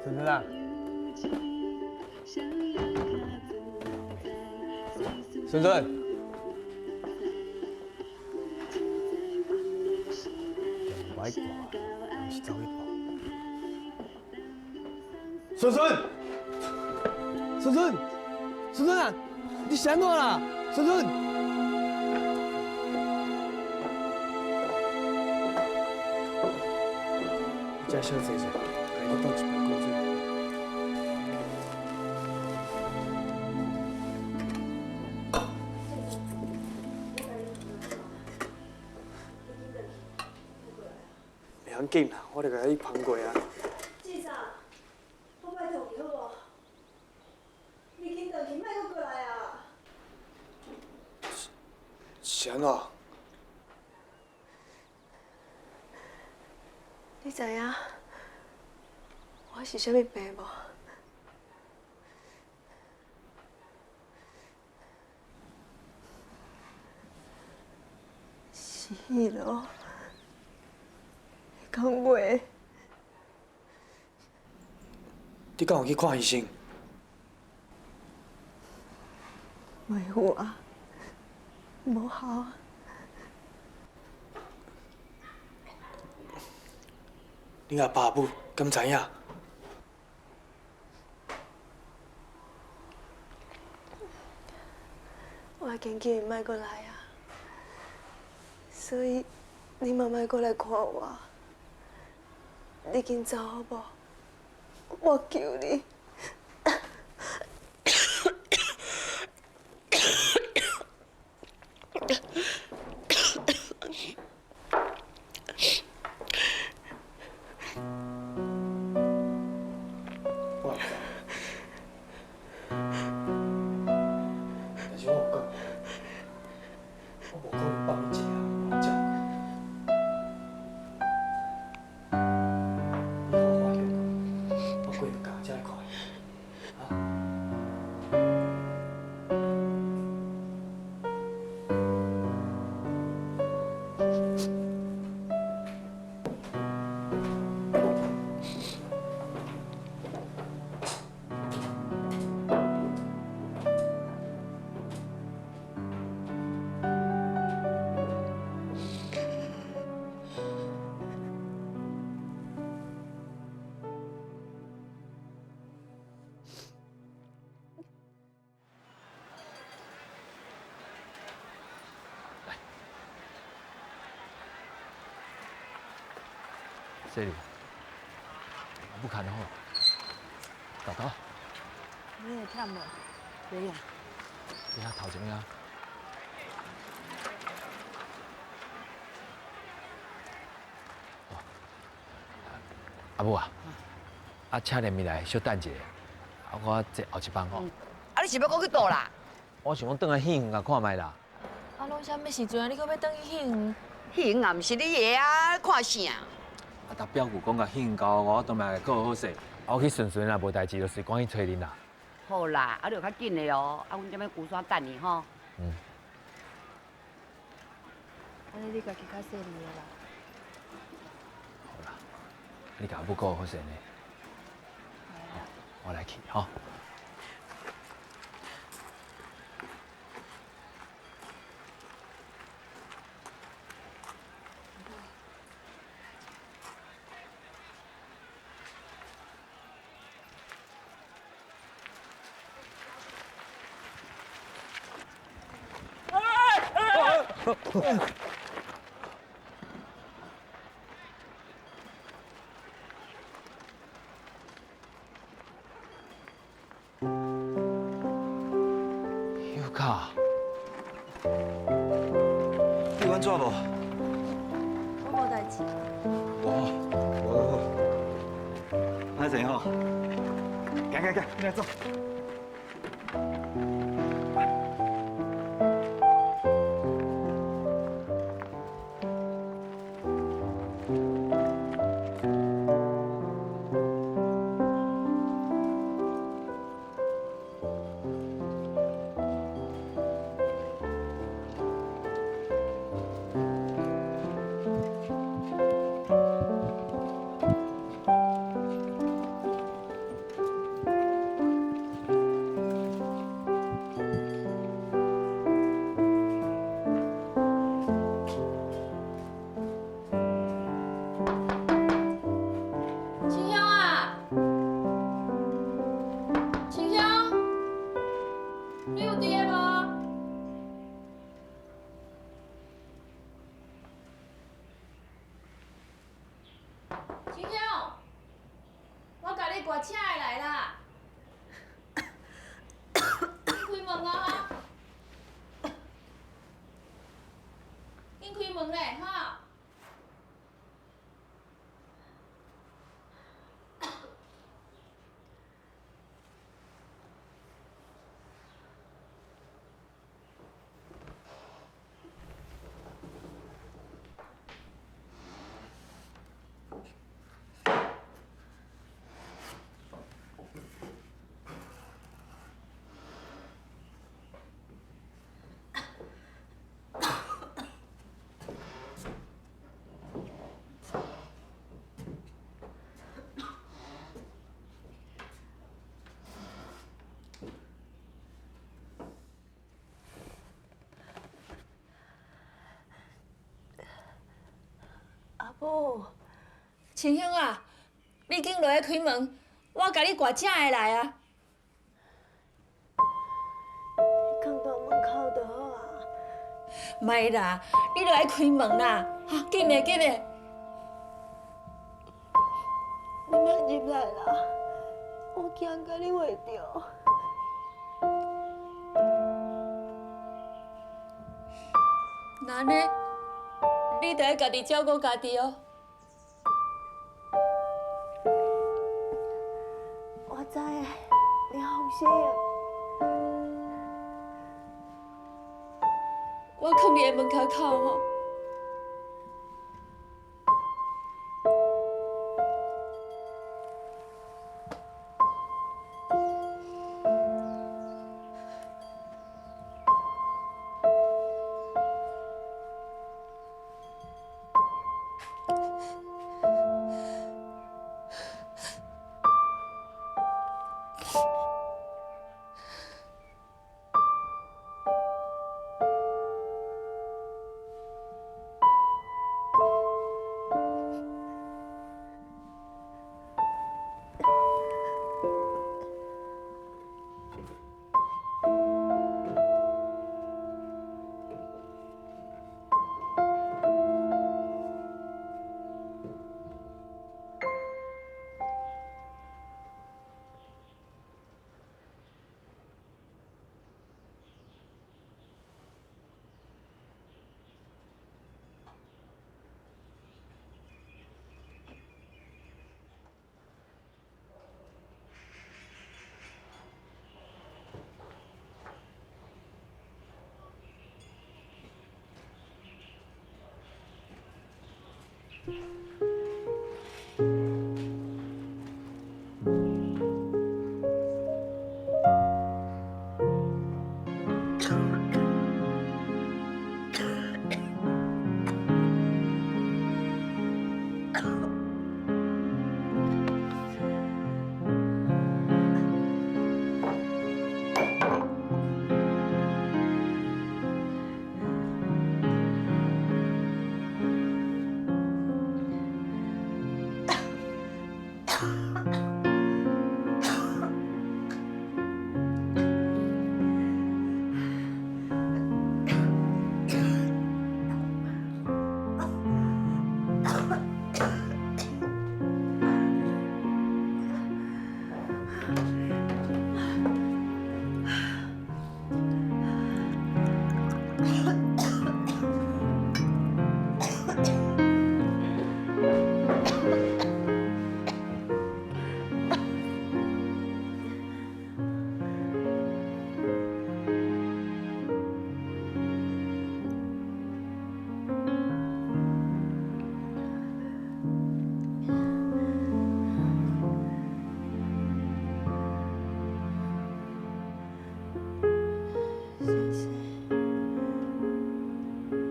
孫孫啊，孫孫，電話掛，是走去掛。孫孫，孫孫，孫孫啊，你是按怎啦？孫孫。你遮小坐坐，家己倒一杯滾水。袂要緊啦，我就共你捧過啊。志生，我拜託你好無？你緊轉去，莫閣過來啊！是按怎？你知影我是啥物病無？是彼囉，講話。你敢有去看醫生？袂有啊，無效。恁阿爸母敢知影？我已經叫𪜶莫閣來啊，所以你嘛莫閣來看我。你緊走好無？我求你。我知，但是我有講，我無可能放你一个人照顧。你好好休困，我過兩工才來看你，啊？細膩，阿母牽好，豆豆。你會忝無？袂啊。你遐頭前遐。阿母啊，啊車連面來，小等一下，啊我坐後一班吼。啊你是欲閣去佗啦？我想講轉來戲園共看覓啦。啊，攏啥物時陣啊？你閣欲轉去戲園？戲園也毋是你的啊，看啥？啊，逐表舅講共戲園交我，我當然會顧好勢。啊，我去順順啊，無代誌就隨趕去揣恁啦。好啦，啊你著較緊的哦，啊，阮踮咧龜山等你吼。嗯。按呢你家己較細膩的啦。好啦，你共阿母顧好勢呢。好，我來去吼。尤卡，你有安怎無？我無代誌。無，無就好。歹勢吼，行行行，咱來走。請的來啦。緊開門哦！緊開門咧，吼！阿母，青香啊，你緊落來開門，我共你掛請的來啊！你囥佇門口就好啊。莫啦，你落來開門啦！哈，緊的緊的。你莫入來啦，我驚共你畫著。那按呢，你著愛家己照顧家己哦。我知，你放心。我囥佇門跤口吼。先生，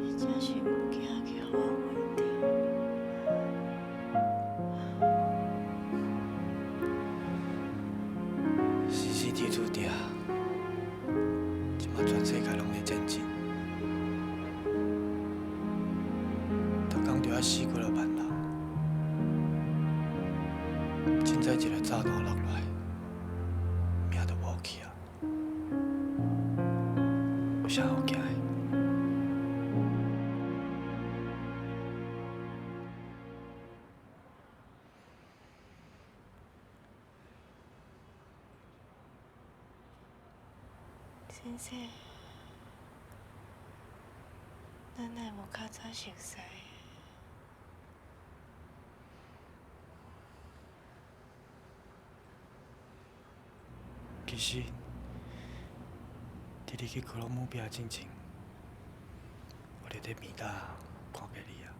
你真是毋驚去予我畫著？是死天注定，這馬全世界攏咧戰爭，逐工就愛死幾若萬人，凊彩一个炸彈落來，命就無去啊！有啥好驚的？先生，咱哪会无较早熟似？其实，伫你去哥伦比亚进前，我就伫边搭看过你啊。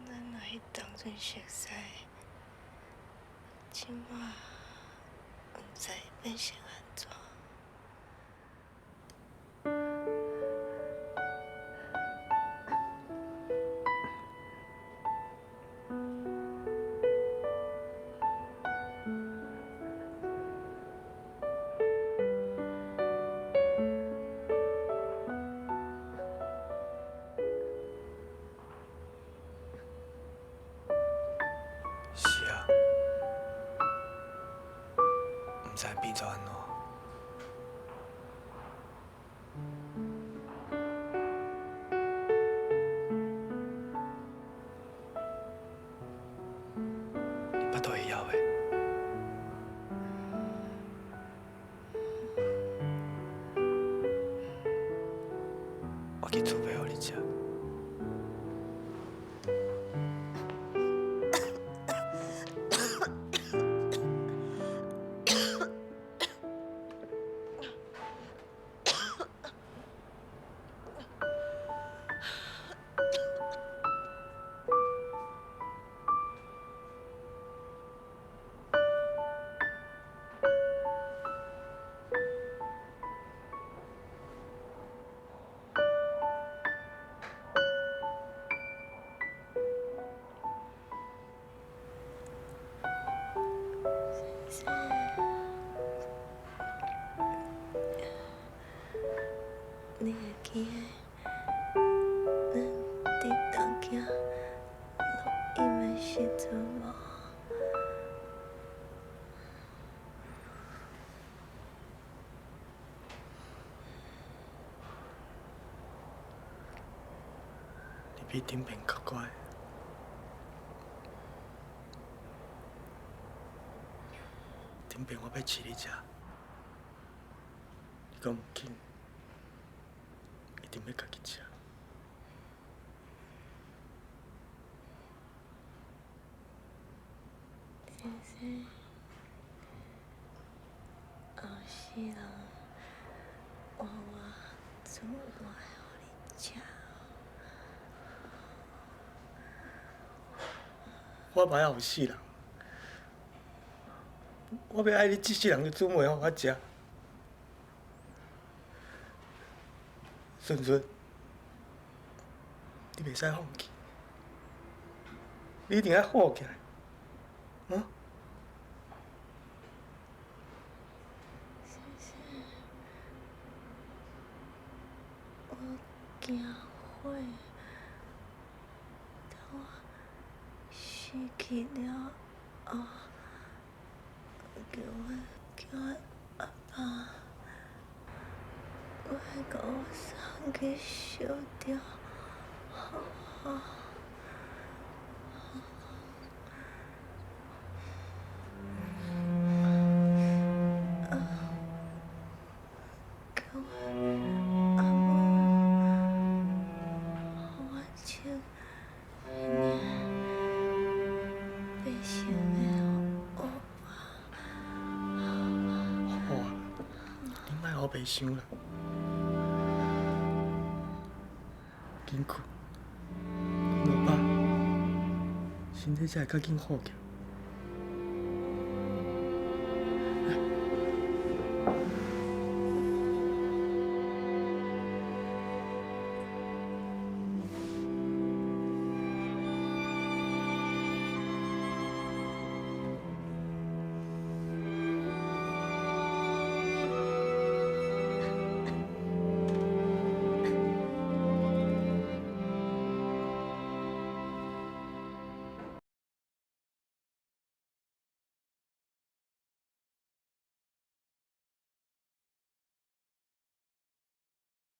咱若彼当阵熟似，这马毋知变成按怎。是啊，毋知变做按怎。你腹肚会枵袂？我去煮饭予你食。你会记得咱伫东京录音的时阵无？你比顶遍较乖。顶遍我欲饲你食，你讲毋紧，一定欲家己食。先生，后世人换我煮糜予你食。我袂爱后世人，我欲爱你这世人就煮糜予我食。顺顺，你袂使放弃，你一定爱好起来，啊？先生，我惊火，当我死去了后，叫阮阿爸，我会共我送去烧掉，好无？啊，叫阮阿母予我穿彼领白色的乌袜。好啊，你莫乌白想啦，紧困，困到饱，身体才会较紧好起来。